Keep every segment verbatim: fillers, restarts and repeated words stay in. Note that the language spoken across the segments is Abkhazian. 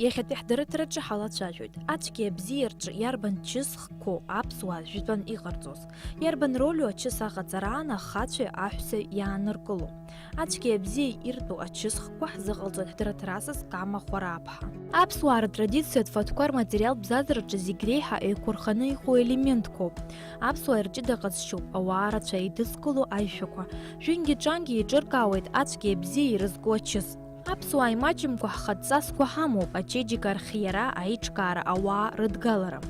Иахьатәи ҳдырраҭараҿы ҳалацәажәоит, ацәгьеи абзиеи рҿы иарбан чысхқәоу аԥсуаа жәытәан иҟарҵоз, иарбан ролиу ачыс аҟаҵараан ахацәеи аҳәсеи иааныркыло. Ацәгьеи абзиеи иртәу ачысхқәа ҳзыҟалҵоит ҳдырраҭара асас Кама Хәарааԥҳа. Аԥсуаа ртрадициатә фатәқәа рматериалтә бзазараҿы зегь реиҳа еиқәырханы иҟоу елементқәоуп. Аԥсуаа ирҷыда ҟазшьоуп ауаа рацәа еидызкыло аишәақәа. Жәынгьы-ҿангьы еиҿыркаауеит ацәгьеи абзиеи ирызку ачыс. Аԥсуаа имаҷымкәа ҳхатә ҵасқәа ҳамоуп, ачеиџьыка архиара, аиҿкаара, ауаа рыдгалара.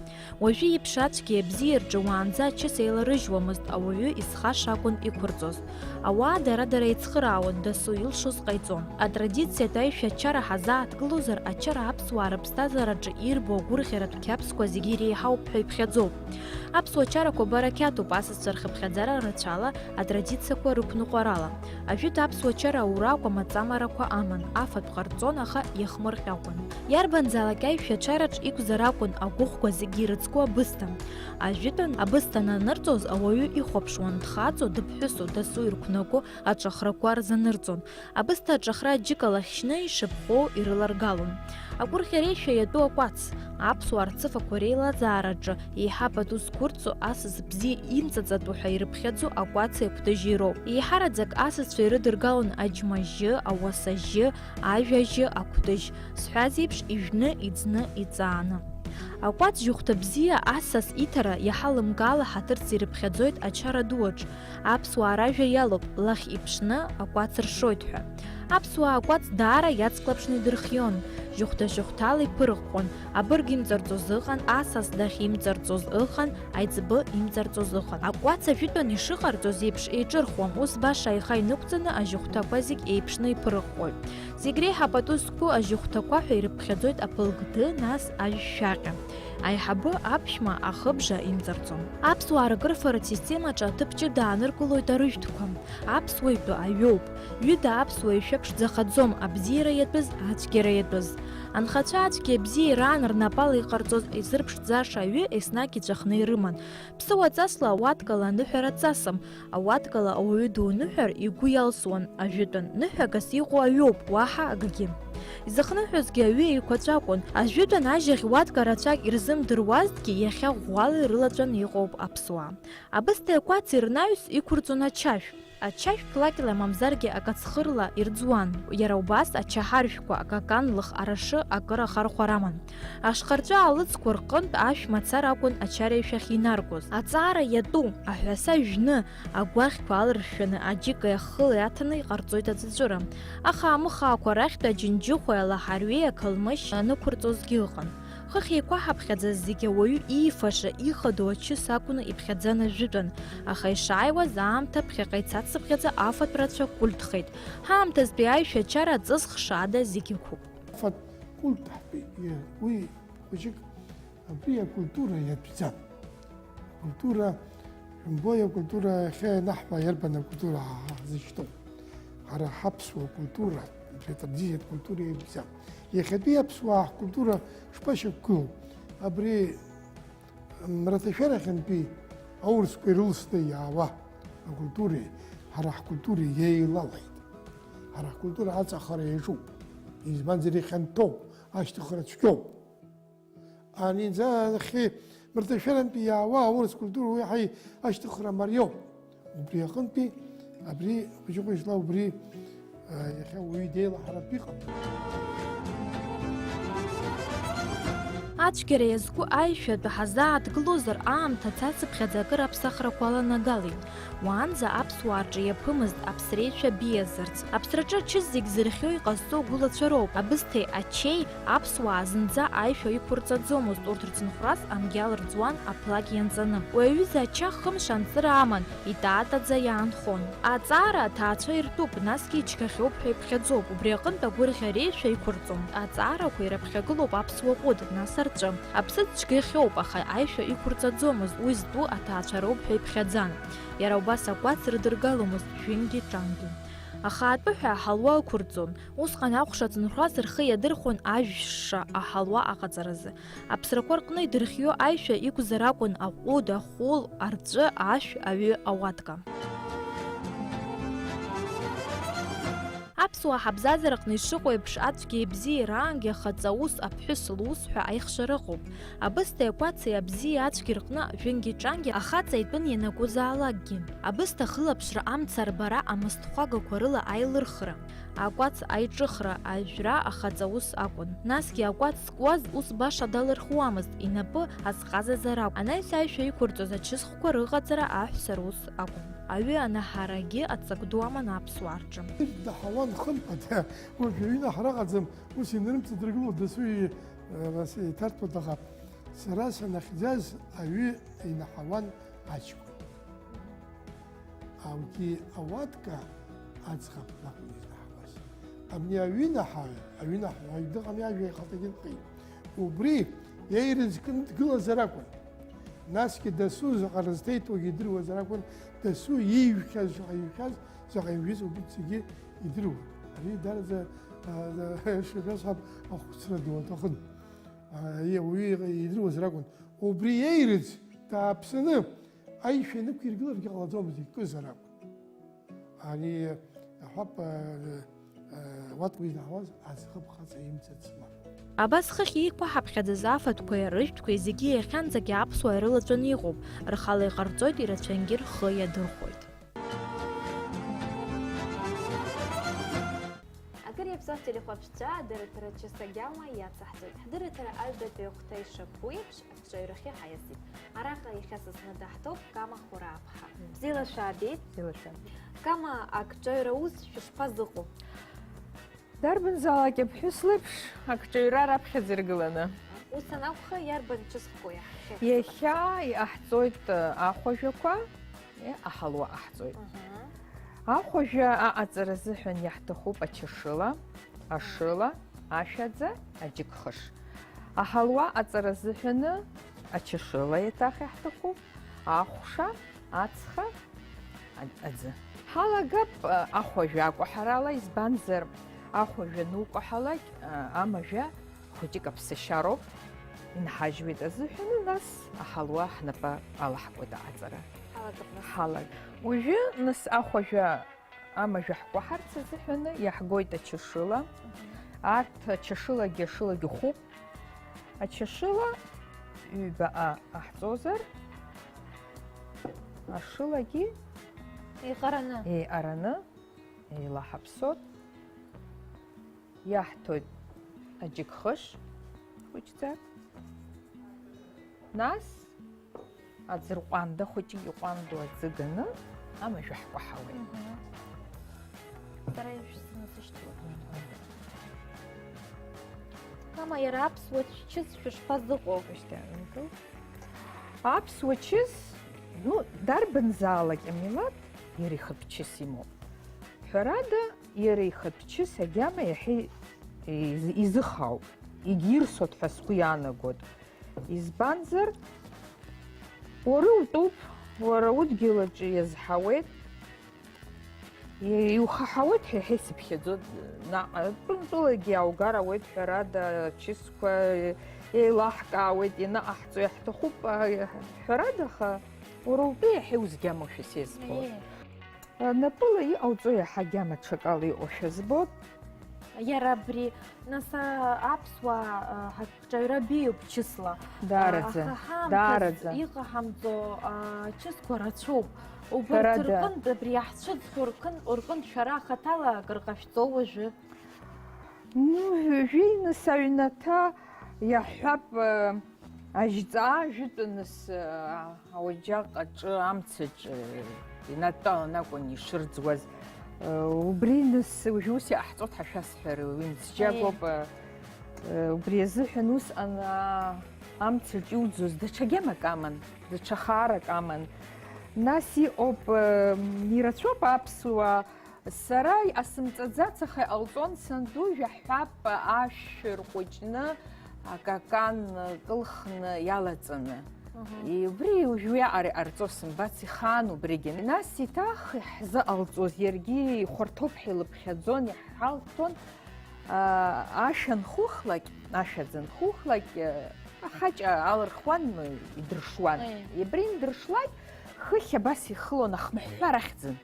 Уажәы еиԥш ацәгьеи абзиеи рҿы уаанӡа ачыс еиларыжьуамызт, ауаҩы исхаша акәын иқәырҵоз. Ауаа дара-дара еицхыраауан, дасу илшоз ҟаиҵон. Атрадициатә аишәа ачара ҳазааҭгылозар, ачара аԥсуаа рыԥсҭазаараҿы ирбо агәырӷьаратә қьабзқәа зегьы иреиҳауп ҳәа иԥхьаӡоуп. Аԥсуа чарақәа барақьаҭуп асасцәа рхыԥхьаӡара рацәала, атрадициақәа рықәныҟәарала. Ажәытә аԥсуа чара аурақәа маҵамарақәа аман, афатә ҟарҵон, аха иахмырҟьакәан. Иарбанзаалак аишәа ачараҿ иқәзар акәын агәыхәқәа зегьы ирыцку абысҭа. Ажәытәан абысҭа ананырҵоз ауаҩы ихәаԥшуан, дхаҵоу, дыԥҳәысу, дасу ирықәнаго аҿахрақәа рзанырҵон. Абысҭа аҿахра аџьыкала хьшьны ишыԥхоу ирыларгалон. Агәырӷьареишәа иатәу акәац, аԥсуаа рцыфақәа реилазаараҿы еиҳа пату зқәырҵо асас бзиа имҵаҵатәу ҳәа ирыԥхьаӡо акәаци акәтыжьи роуп. Еиҳараӡак асасцәа ирыдыргалон аџьмажьы, ауасажьы, ажәажьы, акәтыжь, сҳәаз еиԥш, ижәны, иӡны, иҵааны. Акәац жьыхәҭа бзиа асас иҭара иаҳа лымкаала ҳаҭырс ирыԥхьаӡоит ачара дуаҿ. Аԥсуаа ражәа иалоуп, лахь иԥшны акәац ршоит ҳәа. Аԥсуаа акәац даара иацклаԥшны идырхион, жьыхәҭа-жьыхәҭала иԥырыҟәҟәон, абырг имҵарҵоз ыҟан, асас дахьимҵарҵоз ыҟан, аиҵбы имҵарҵоз ыҟан. Акәац ажәытәан ишыҟарҵоз еиԥш еиҿырхуам, ус баша аиха инықәҵаны ажьыхәҭақәа зегь еиԥшны иԥырыҟәҟәоит. Зегь реиҳа пату зқәу ажьыхәҭақәа ҳәа ирыԥхьаӡоит аԥылгды, нас ажәшәаҟьа. Аиҳабы аԥшәма ахыбжа имҵарҵон. Аԥсуаа ракрыфаратә системаҿы аҭыԥ ҷыда ааныркылоит арыжәтәқәа. Аԥсуа итәы аҩоуп. Ҩыда аԥсуа ишәаԥшӡахаӡом, абзиара иатәыз, ацәгьара иатәыз. Анхацәа ацәгьеи абзиеи раан рнапала иҟарҵоз изырԥшӡаша аҩы еснагь иҵәахны ирыман. Ԥсыуаҵасла ауаткала аныҳәара ҵасым. Ауаткала ауаҩы дуныҳәар игәы иалсуан ажәытәан, ныҳәагас иҟоу аҩоуп, уаҳа акгьы. Изыхныҳәозгьы аҩы еиқәаҵәа акәын. Ажәытәан ажьаӷь уатка рацәак ирзымдыруазҭгьы, иахьа ӷәӷәала ирылаҵәаны иҟоуп аԥсуаа. Абысҭа акәац ирнаҩс иқәырҵон ачашә. Ачашә плакьла мамзаргьы акацхырла ирӡуан. Иара убас ачаҳаржәқәа, акаканлых арашы акыр ахархәар аман. Ашхарҵәы аалыҵқәа рҟынтә ашә мацара акәын ачареишәахь инаргоз. Аҵаара иатәу, аҳәаса жәны, агәаӷьқәа алыршәшәаны аџьыка ахыла иаҭаны иҟарҵоит аҵәыҵәыра. Аха амыхаақәа рахьтә аџьынџьыхәеи алаҳариеи ақалмышь анықәырҵозгьы ыҟан. Хыхь еиқәаҳаԥхьаӡа зегьы ауаҩы иифаша, ихадоу ачыс акәны иԥхьаӡан ажәытәан, аха ишааиуаз аамҭа ԥхьаҟа ицацыԥхьаӡа афатә рацәа кәылҭхеит. Ҳаамҭазтәи аишәачара ҵыс хшада зегь ықәуп. Афатә кәылҭ ҳәа, уи хәыҷык абри акультура иатәӡам. Акультура, шәымбои, акультура иахьа ианаҳҳәа, иарбан акультура ҳа-, ҳзышьҭоу? Ҳара ҳаԥсуа культура, атрадициатә культура иатәӡам. Иахьатәи аԥсуаа ҳкультура шԥашьақәгылоу? Абри мраҭашәарахьынтәи аурысқәа ирылсны иаауа акультуреи ҳара ҳкультуреи еилалеит. Ҳара ҳкультура аҵахара иаҿуп, избанзар ихьанҭоуп, ашьҭыхра цәгьоуп. Ани нахьхьи мраҭашәарантәи иаауа аурыс культура уи ҳаи ашьҭыхра мариоуп. Убри аҟынтәи абри хәыҷы-хәыҷла убри, а, иахьа уаҩы деилаҳаратә иҟам. Ацәгьара иазку аишәатә ҳазааҭгылозар, аамҭа цацыԥхьаӡа акыр аԥсахрақәа аланагалеит. Уаанӡа аԥсуаа рҿы иаԥымызт аԥсреишәа биазарц. Аԥсраҿы ачыс зегь зырхиоу иҟазҵо агәылацәа роуп. Абысҭеи ачеи аԥсуаа зынӡа аишәа иқәырҵаӡомызт, урҭ рцынхәрас амгьал рӡуан аԥлакь ианҵаны. Уи аҩыза ача хымш анҵыра аман, итаатаӡа иаанхон. Аҵаара аҭаацәа иртәуп, насгьы ичгахьоуп ҳәа иԥхьаӡоуп, убри аҟынтә агәырӷьареишәа иқәырҵон. Аҵаарақәа ираԥхьагылоуп аԥсуа ҟәыд, нас арҵәы. Аԥсыӡ цәгьахьоуп, аха аишәа иқәырҵаӡомызт, уи зтәу аҭаацәа роуп ҳәа иԥхьаӡан. Иара убас акәац рыдыргаломызт жәынгьы-ҿангьы. Ахаатәы ҳәа аҳалуа ықәырҵон. Усҟан аҟәша ацынхәрас рхы иадырхәон ажәшша аҳалуа аҟаҵаразы. Аԥсрақәа рҟны идырхио аишәа иқәзар акәын аҟәыд, ахәыл, арҵәы, ашә, аҩы, ауатка. Аԥсуаа ҳабзазараҟны ишыҟоу еиԥш, ацәгьеи абзиеи раангьы ахаҵа ус, аԥҳәыс лус ҳәа аихшара ыҟоуп. Абысҭеи акәаци абзиеи ацәгьеи рҟны жәынгьы-ҿангьы ахаҵа итәын ианакәызаалакгьы. Абысҭа ахылаԥшра, амца арбара, амысҭхәагақәа рыла аилырхра, акәац аиҿыхра, ажәра ахаҵа ус акәын. Насгьы акәац зкуаз ус баша далырхуамызт, инапы азҟазазар акәын. Анаҩс аишәа иқәырҵоз ачысхқәа рыҟаҵара аҳәса рус акәын. Аҩы анаҳарагьы аҵак ду аман аԥсуаа рҿы. Даҳауан, хымԥада, уажә аҩы наҳара ыҟаӡам, ус инарымҵадыргыло дасу и-, нас иҭарҭәоит, аха сара санахьӡаз аҩы инаҳауан аҷкәын. Аугьы ауатка аӡӷаб лакәын изнаҳауаз. Абни аҩынаҳаҩ, аҩынаҳаҩ дыҟами, ажәа ихаҭагьы нхеит. Убри иеирыӡкны дгылазар акәын. Насгьы дасу заҟа рызҭеиҭәогьы идыруазар акәын, дасу ииҩхьаз, заҟа иҩхьаз, заҟа иҩыз убри зегьы идыруан. Ари дараӡа, а, шәасҳәап, ахәыцра ду аҭахын. А, и-, уи идыруазар акәын. Убри иеирыӡ дааԥсаны аишәа инықәиргыларгьы ҟалаӡомызт, икызар акәын. Ари, аҳәап, а, а, уаткәа изаҳауаз аӡӷаб хаҵа имцац мап. Абас хыхь еиқәаҳаԥхьаӡаз афатәқәеи арыжәтәқәеи зегьы иахьанӡагьы аԥсуаа ирылаҵәаны иҟоуп, рхала иҟарҵоит, ирацәангьы рхы иадырхәоит. Акыр иаԥҵәаз телехәаԥшцәа адырраҭара Чыс агьама иацаҳҵоит. Ҳдырраҭара аҩбатәи ахәҭа ишаԥу еиԥш, аҿаҩрахьы ҳаиасит. Араҟа иахьа са сзы даҳҭоуп Кама Хәырааԥҳа. Мм. Бзиала шәаабеит. Бзиала шәаабеит. Кама, акҿаҩра ус шәышԥазыҟоу? Дарбанзаалак аԥҳәыс леиԥш акҿаҩра раԥхьаӡа иргыланы. Ус анакәха, иарбан ҿызхқәоу иаҳхьеит? Иахьа иҟаҳҵоит, э, ахәажәақәа, э, аҳалуа ҟаҳҵоит. Аҳа. Ахәажәа аҟаҵара азыҳәан иаҳҭахуп ачашыла, ашыла, ашәаӡа, аџьыкхыш. Аҳалуа аҟаҵара азыҳәаны ачашыла еиҭах иаҳҭахуп, ахәша, ацха, а-, аӡы. Ҳалагап, а, ахәажәа акәаҳарала, избанзар, ахәажәа анукәаҳалак, а, амажәа хәыҷык аԥсашьароуп, инҳажьуеит азыҳәаны, нас аҳалуа ҳнапы алаҳкуеит аҟаҵара. Ҳалагап нас. Ҳалаг-, уажәы, нас, ахәажәа амажәа ҳкәаҳарц азыҳәаны иаҳгоит ачашыла. Мгм. Арҭ ачашылагьы ашылагьы хәуп. Ачашыла ҩбаҟа ҟаҳҵозар, ашылагьы еиҟараны. Еиҟараны, еилаҳаԥсоит. Иаҳҭоит аџьыкхыш хәыҷӡак. Нас аӡырҟәанда хәыҷык иҟәандоу аӡы ганы амажә ҳкәаҳауеит. Мгм. Сара ишәзынасышьҭуеит. Мама, иара аԥсуа чыс шәышԥазыҟоу? Ишьҭаанкыл. Аԥсуа чыс, ну, дарбанзаалак амилаҭ иара ихатә чыс имоуп. Ҳәарада, иара ихатә чыс агьама иаҳа из-, изыхаауп, егьирсуеит ҳәа сгәы иаанагоит. Избанзар, уара утәуп, уара удгьыл аҿы иазҳауеит, и-, иухаҳауеит ҳәа иаҳа исыԥхьаӡоит, наҟ-, Тәымтәылагьы иааугар ауеит, ҳәарада, ачысқәа еилаҳкаауеит, ианыҟаҳҵо иаҳҭахуп, а, ҳәарада, аха уара утәы иаҳа иузгьамоушәа сеизгоит. Напыла иҟауҵо иаҳагьы амаҽакала иҟоушәа збоит. Иара абри, нас, а, аԥсуаа, а, ҳаҿаҩра биуп чысла. Даараӡа, а, аха ҳаамҭаз даараӡа. Иҟаҳамҵо, а, чысқәа рацәоуп. Убарҭ Ҳәарада. Рҟынтә, абри иаҳцәыӡхьоу рҟын-, рҟынтә шәара хаҭала акыр ҟашәҵоу уажәы? Ну, ҩажәеиныс аҩнаҭа иаҳҳәап, а, Ажьҵаа жәытәаныс, а, ауаџьаҟ аҿы, амцаҿы инадтәалан акәын ишырӡуаз. Э, убри нас уажә ус иҟаҳҵоит ҳәа шәасҳәар, уи мҵџьагоуп. Аиеи. Э, убри азыҳәан усҟан, а, амцаҿ иуӡоз даҽа гьамак аман, даҽа хаарак аман. Нас иҟоуп, э, ирацәоуп аԥсуаа Сара иҟасымҵаӡац, аха иҟалҵон санду, жәаҳәап, ашә рҟәыҷны, акакан кылхны иалаҵаны. Мгм. Убри уажәы уиаҟара иҟарҵо сымбац, ихаан убригьы. Нас еиҭах иаҳзыҟалҵоз, иаргьы ихәарҭоуп ҳәа илыԥхьаӡон, иҳалҭон, а, ашә анхухлак, ашә аӡы анхухлак, а, ахаҷ алырхуан, идыршуан. Аиеи. Убри индыршлак, хыхь абас ихылон, ахмыҳәҳәа рахьӡын.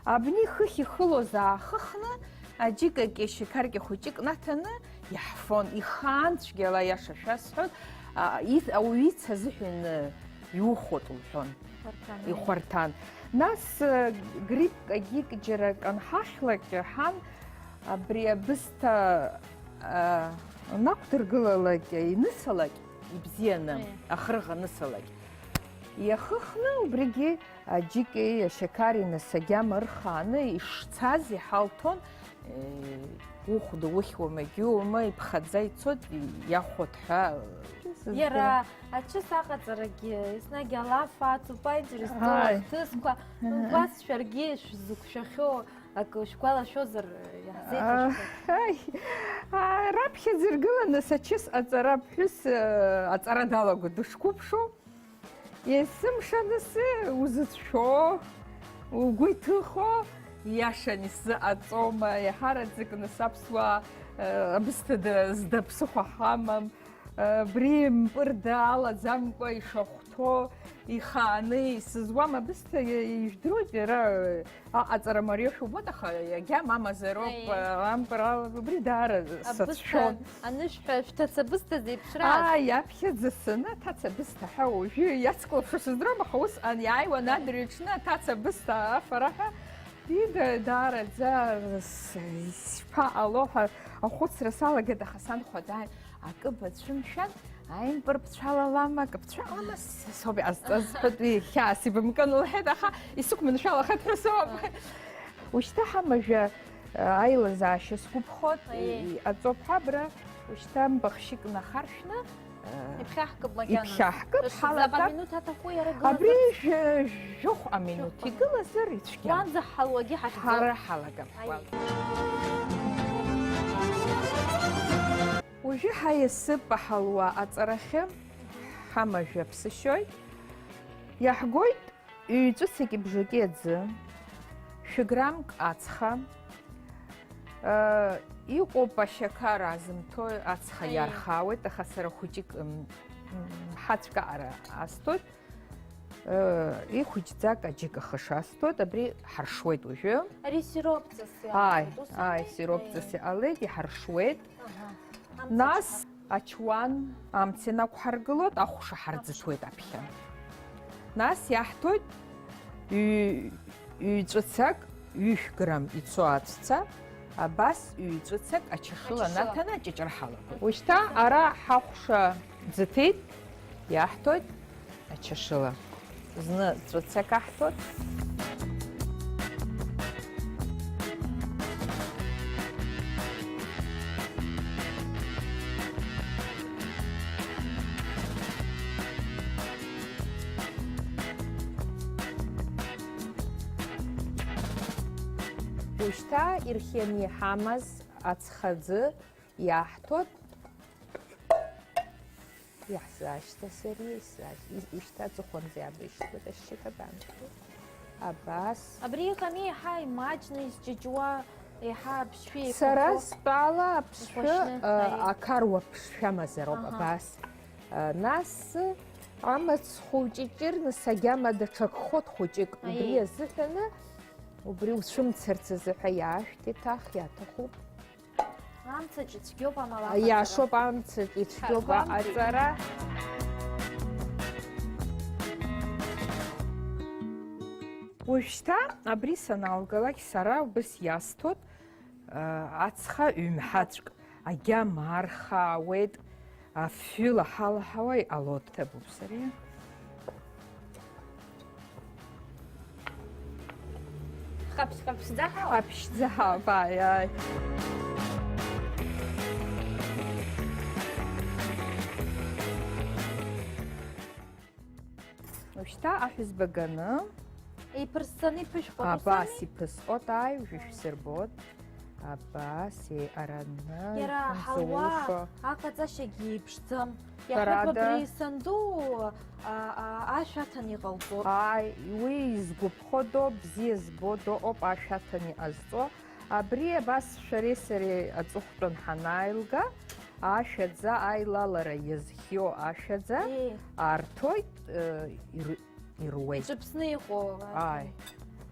Абни хыхь ихылоз аахыхны, Аџьыкагьы шьақаргьы хәыҷык наҭаны иаҳфон, ихаан цәгьала, аиаша шәасҳәоит, а, и-, ауаҩы иц азыҳәан, э, иухәот лҳәон. Ихәарҭан. Ихәарҭан. Нас, э, грипп кагьык џьара канҳахьлак, ҳан абри абысҭа, э, анақәдыргылалак, инысалак, ибзианы, Е. Ахырӷ анысалак. Иахыхны убригьы аџьыки ашьақари нас агьама ырхааны ишцаз иҳалҭон, э, ухәда ухьуама, егьиуама, иԥхаӡа ицоит, иахәот ҳәа. Иара ачыс аҟаҵарагьы еснагь алаф ацуп, аинтересту Ааи. Ахҭысқәа, Аҳа. Убас шәаргьы шәзықәшәахьоу акы шәгәалашәозар, иаҳзеиҭашәҳәа. Аҳ, аи, а, раԥхьаӡа иргыланы сачыс аҵара ԥҳәыс, э, аҵара далагоит дышқәыԥшу. Есымша асы узыцәшәо, угәы иҭыхо, иашан исзыҟаҵома, иаҳараӡак нас аԥсуаа, э, абысҭа да-, зда ԥсыхәа ҳамам, э, абри мпырда алаӡамкәа ишахәҭоу, ихааны исызуам абысҭа, ижәдыруеит иара, э, Аҟаҵара мариоушәа убоит, аха иагьа мамазароуп, Аиеи. Ампра, убри даара Абысҭа сацәшәон. Анышәҳәа шәҭаца бысҭа зеиԥшраз? Ааи, аԥхьаӡа саны аҭаца бысҭа ҳәа уажәы иацклаԥшуа сыздырам, аха усҟан иааиуан адырҩаҽны аҭаца бысҭа афара ҳәа. Ида-, даараӡа с-, ишԥаҟало ҳәа ахәыцра салагеит, аха санхәа дааин, Акы бацәымшәан, аимпыр бцәалалама, акы бцәалама, с-, соуп иҟасҵаз, сҳәоит, уи хьаас ибымкын лҳәеит, аха исықәманшәалахеит ҳәа соуп. Ушьҭа ҳамажәа, э, аилазаашьа сгәаԥхоит, Аиеи. Иҟаҵоуп ҳабра, ушьҭа мбахшьык нахаршәны, э, Иԥхьаҳкып макьана. Иԥхьаҳкып, Ш-, ҳалагап. Заҟа минуҭ аҭаху иара Абри гылазар? Жә-, жәохә аминуҭ Жәохә. Игылазар ицәгьам. Уанӡа ҳҳалуагьы ҳахьӡом. Ҳара ҳалагап. Аиеи. Уажәы ҳаиасып аҳалуа аҵарахьы, ҳамажәа ԥсышьоит. Иаҳгоит ҩ-ҵәыцаки бжаки аӡы, шәы граммк ацха, э, иҟоуп ашьақар аазымҭо ацха Аиеи. Иархаауеит, аха сара хәыҷык, м, м, ҳацәкаара асҭоит. Э, ихәыҷӡак аџьыка хыша асҭоит, абри ҳаршуеит уажәы. Ари сиропҵас Ааи, иаауеит, ус ааи, ами? Сиропҵас Аиеи. Иҟалеит, иҳаршуеит. Аҳа. Нас ачуан амца инақәҳаргылоит, ахәша ҳарӡыҭуеит аԥхьа. Нас иаҳҭоит ҩ-, ҩ-ҵәыцак, ҩышә грамм ицо аҵәца, абас ҩ-ҵәыцак ачашыла Ачашыла. Наҭаны аҷыҷра ҳалагоит. Ушьҭа ара ҳахәша ӡыҭит, иаҳҭоит ачашыла. Зны ҵәыцак аҳҭоит. Ушьҭа ирхианы иҳамаз ацхаӡы иаҳҭоит. Иаҳзаашьҭ асариа исзаашьҭ, ис-, ишьҭа аҵыхәанӡа иаабышьҭуеит ашьшьыҳәа банҭ. Абас. Абри иҟами еиҳа имаҷны изҷыҷуа, еиҳа аԥшшәы еиқәыххо. Сара стәала аԥшшәы, Ихәашьны, э, аиеи. Ақаруа ԥшшәа мазароуп, Аҳа. Абас. Э, нас, э, амаҵ хәыҷы ҷырны сагьама даҽак хот хәыҷык, Аиеи. Убри азыҳәаны, убри уцәымцарц азыҳәа иаашәҭ еиҭах, иаҭахуп. Амцаҿ ицәгьоуп амала аҟаҵара. Иашоуп, амцаҿ ицәгьоуп Ҳаргәамҭеит. Аҟаҵара. Уажәшьҭа абри саналгалак сара убыс иасҭоит, а, ацха ҩмҳаҵәк, агьама архаауеит, афҩы лаҳа-лаҳауа иҟалоит, ҭабуп сариа. Хыԥс-хыԥсӡа ҳауп. Хыԥсӡа ҳауп, ааи, ааи. Ушьҭа аҳәызба ганы. Еиԥырсцаны иԥышәҟәоит, ус Абас ами? Иԥысҟоит, ааи, уажәы шәсырбот. Абас еиҟараны Иара иҟәынҵа ҳауа улшо. Аҟаҵашьагьы еиԥшӡам. Ҳәарада. Иаҳҳәап, абри санду, а, а, ашә аҭаны иҟалҵо. Ааи, уи изгәаԥхо доуп, бзиа збо доуп ашә аҭаны иҟазҵо. Абри абас шәареи сареи аҵыхәтәан ҳанааилга, ашә аӡа аилалара иазхиоу ашә аӡа Е. Арҭоит, э, ир-, ируеит. Иҿыԥсны иҟоу. Ааи.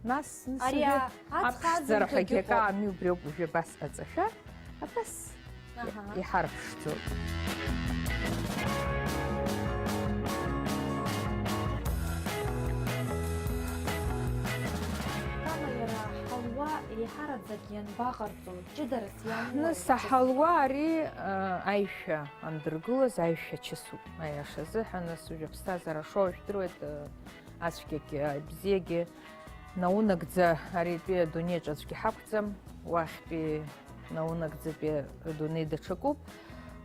Нас, нас Ари уажәы а-, аҵх аԥшӡара азымгьы ҳәагьы ыҟоуп. Акаами, убри ауп, уажәы абас аҵашәа, абас Аҳа. Иҳарԥшӡоит. Кама иара аҳалуа еиҳараӡак ианбаҟарҵо, ҷыдарас иамоу? Нас аҳалуа ари, а, аишәа андыргылоз, аишәа чысуп, аиашазы, ҳәа, нас уажәы аԥсҭазаара шоу жәдыруеит, а, ацәгьагьы, а, бзиагьы. Наунагӡа аритәи адунеиаҿ аӡәгьы ҳақәӡам, уахьтәи наунагӡатәи адунеи даҽакуп.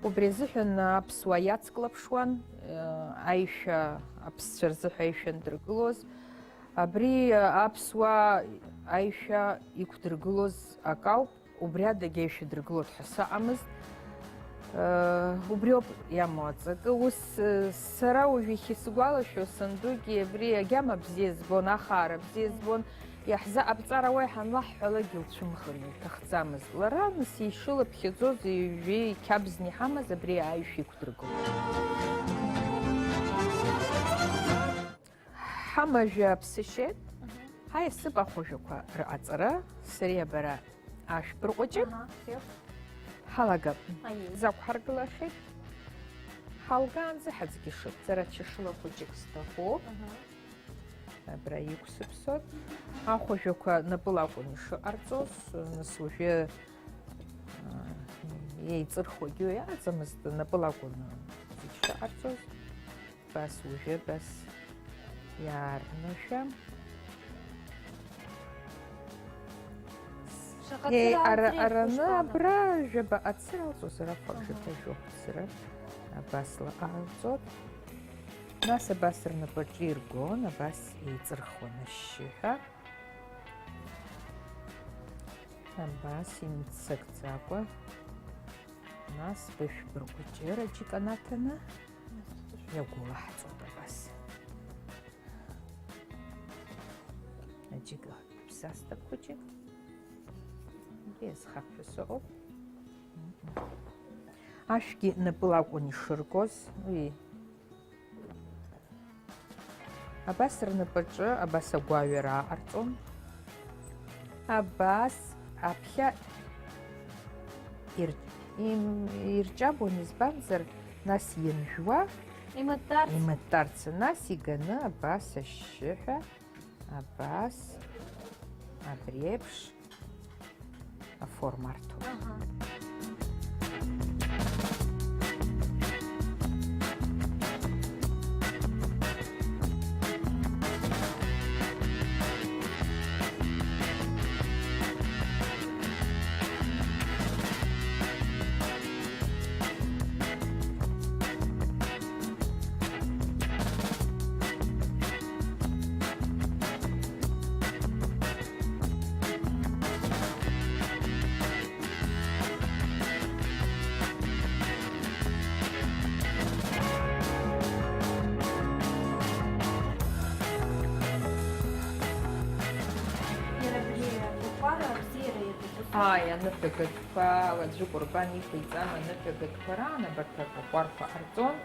Убри азыҳәан аԥсуаа иацклаԥшуан, аишәа аԥсцәа рзыҳәа аишәа андыргылоз. Абри аԥсуаа аишәа иқәдыргылоз акауп. Убри адагьы аишәа дыргылоит ҳәа сыҟамызт. Э, убриоуп иамоу аҵакы. Ус, э, сара уажәы ихьысгәалашәо, сандугьы абри агьама бзиа збон, ахаара бзиа збон, иаҳзаҟаԥҵар ауеи ҳанлаҳҳәалакгьы лцәымӷын, илҭахӡамызт. Лара, нас, ишылаԥхьаӡоз, ҩажәеи қьабзны иҳамаз абри аишәа иқәдыргылт. Ҳамажәа ԥсышьеит. Мгм. Ҳаиасып ахәажәақәа рҟаҵара, сариа бара ашәбырҟәыҷы. Аҳа, сиоуп. Ҳалагап. Аиеи. Закә ҳаргылахьеит. Ҳалгаанӡа ҳаӡгьы шыԥҵара чышла хәыҷык сҭахуп. Мгм. Абра иқәсыԥсоит. Ахәажәақәа напыла акәын ишыҟарҵоз, нас уажәы, а, еиҵырхуагьы ыҟаӡамызт, напыла акәын зегь шыҟарҵоз. Абас уажәы абас иаарнышәа. Шаҟа Еи, ара-, ҵыраанӡа араны еиқәышәҭуан. Абра жәаба ацыра алҵозар акәхап, Аҳа. Жәаба жәохә цыра. Абас лаҟа алҵот. Нас абас рнапаҿы иргон, абас еиҵырхуан ашьшьыҳәа. Абас имыццакӡакәа. Нас бышә быргәыҷыра џьыка наҭаны иагәылаҳҵоит абас. Аџьыка ԥсасҭак хәыҷык. Иазхаԥҳәыс ыҟоуп. Ашәгьы напыла акәын ишыргоз, уи. Абас рнапаҿы абас агәаҩара ааҟарҵон. Абас аԥхьа ир-, им-, ирҷабуан, избанзар, нас ианжәуа Имыттарц. Имыттарц, нас иганы абас ашьшьыҳәа, абас, абри еиԥш аформа арҭон. Аҳа. Иара абри акәакәара абзиара иаҭахуп. Ааи, аныҳәагатәқәа, аӡәы акәырбан иқәиҵан, аныҳәагатәқәа раан абарҭ акәакәарқәа ҟарҵон.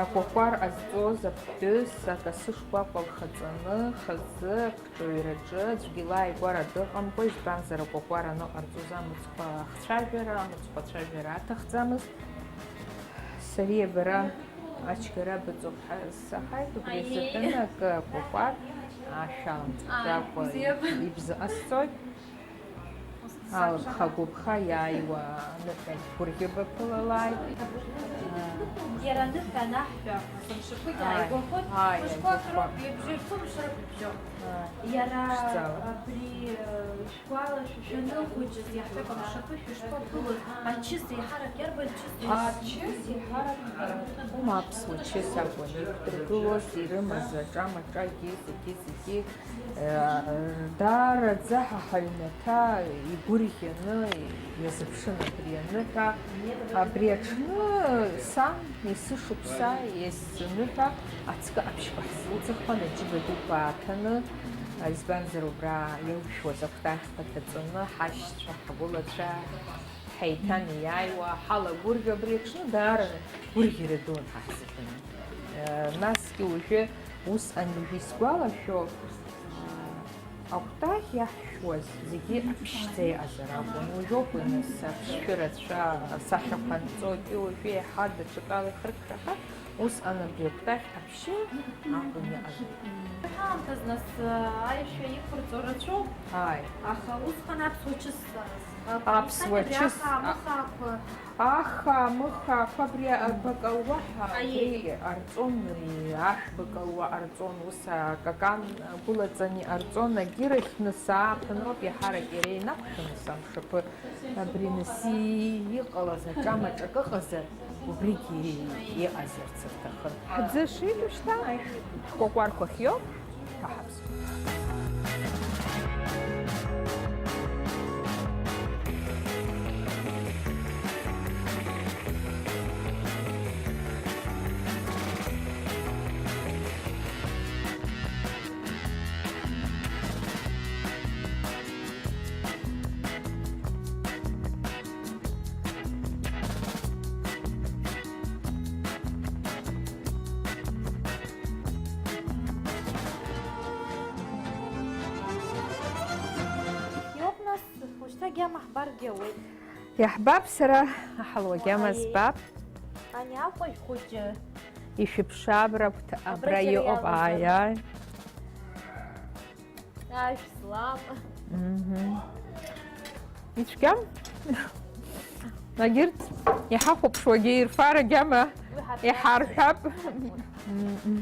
Акәакәар ҟазҵоз аԥҳәыс акасы шкәакәа лхаҵаны, хазы акҿаҩраҿы аӡәгьы лааигәара дыҟамкәа, избанзар, акәакәар аныҟарҵоз амыцхә ахцәажәара, амыцхә ацәажәара аҭахӡамызт. Сариа бара ачгара быҵоуп ҳәа саҳаит, убри Аиеи. Азыҳәан акы акәакәар аашәаламҵакәа Аиеи, бзиа. Ибзыҟасҵоит. Алыԥха-гәыԥха иааиуа аныҳәа гәырӷьа баԥылалааит. Иара аныҳәа анаҳҳәа, сымшақәагь Ааи, ааигәахоит, ааи, хәышқәак ааигәахоит. Роуп, ҩабжьа рфымш рықәыбжьо. Ааи. Иара Ԥшӡала. Абри, э, шәгәалашәо, шәаныхәыҷыз иаҳҳәап, амшаԥы шәышԥаԥылоз? Ачыс еиҳарак иарбан чыс? Ачыс еиҳарак, э, ума аԥсуа чыс акәын иқәдыргылоз, ирымаз аҿамаҿагьы, зегьы, зегьы. Даараӡа ҳа ҳаҩнаҭа игәырӷьаны иазыԥшын абри аныҳәа. Абри аҽны сан есышықәса есзаныҳәа ацкы ҟаԥшьқәа ҳзылӡырхуан, аџьыба дуқәа ааҭаны, избанзар, убра иалшәуаз акәтаӷьқәа ҭаҵаны, ҳашьцәа, ҳгәылацәа, ҳаиҭанеиааиуа ҳалагәырӷьо, абри аҽны даара гәырӷьара дуун ҳаҳзыҳәаны. Насгьы уажәы усҟан уажәы исгәалашәо, Акәтаӷь иаҳшәуаз зегьы аԥшьӡа иҟазар акәын. Уажәоуп уи нас аԥшшәы рацәа асахьақәа анҵоугьы, уажәы еиҳа даҽакала ихыркәшахар, усҟан абри акәтаӷь аԥшьы акәын иҟаз. Ҳаамҭаз нас аишәа иқәырҵо рацәоуп. Ааи. Аха усҟан аԥсуа чысҵас. Аԥсуа Абри чыс-, аха, а- мыха, ақәа. Аха, мыха, ақәа абри, а, бакалуа ҳәа, Аиеи. Абри ҟарҵон, ашә бакалуа ҟарҵон, ус акакан гәылаҵаны иҟарҵон, агьырахь нас ааԥынроуп иаҳарак иара инақәшәон, нас амшаԥы абри нас иҟалаз аҿамаҿ акы ыҟазар, убригьы иҟазарц рҭахын. Ҳӡы шит ушьҭа, ҳкәакәарқәа хиоуп. Ҳәа ҳаԥсуа. Иоуп, нас, ушьҭа агьама ҳбаргьы ауеит. Иаҳбап, сара аҳалуа агьама Аиеи. Збап. Ани акәажә хәыҷы. Ишәыԥшаабра агәҭа-, абра Абра џьара иҟоуп, иалазар. Ааи, ааи. Ажә злам. Мгм. Ицәгьам? Егьырҭ иҳахәаԥшуагьы ирфар агьама Уи ҳарҳәап. Иҳарҳәап. Мгм.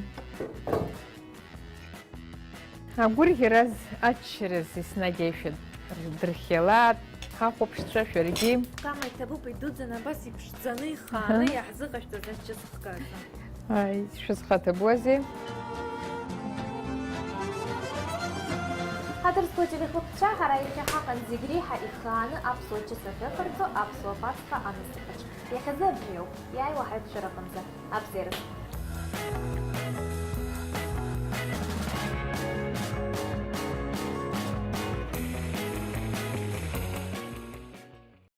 Агәырӷьараз, аччараз еснагь аишәа дырхиалааит, ҳахәаԥшцәа шәаргьы. Кама иҭабуп идуӡӡаны абас иԥшӡаны ихааны Аҳа. Иаҳзыҟашәҵаз ачыс хкаҿы. Ааи, шәызхаҭабуазеи? Ҳаҭыр зқәу ателехәаԥшцәа, ҳара иахьа ҳаҟан зегь реиҳа ихааны аԥсуа чыс ахьыҟарҵо аԥсуа Пасха анасыԥаҿ. Иахьазы абжьы иоуп, иааиуа ҳаиқәшәара аҟынӡа. Абзиараз!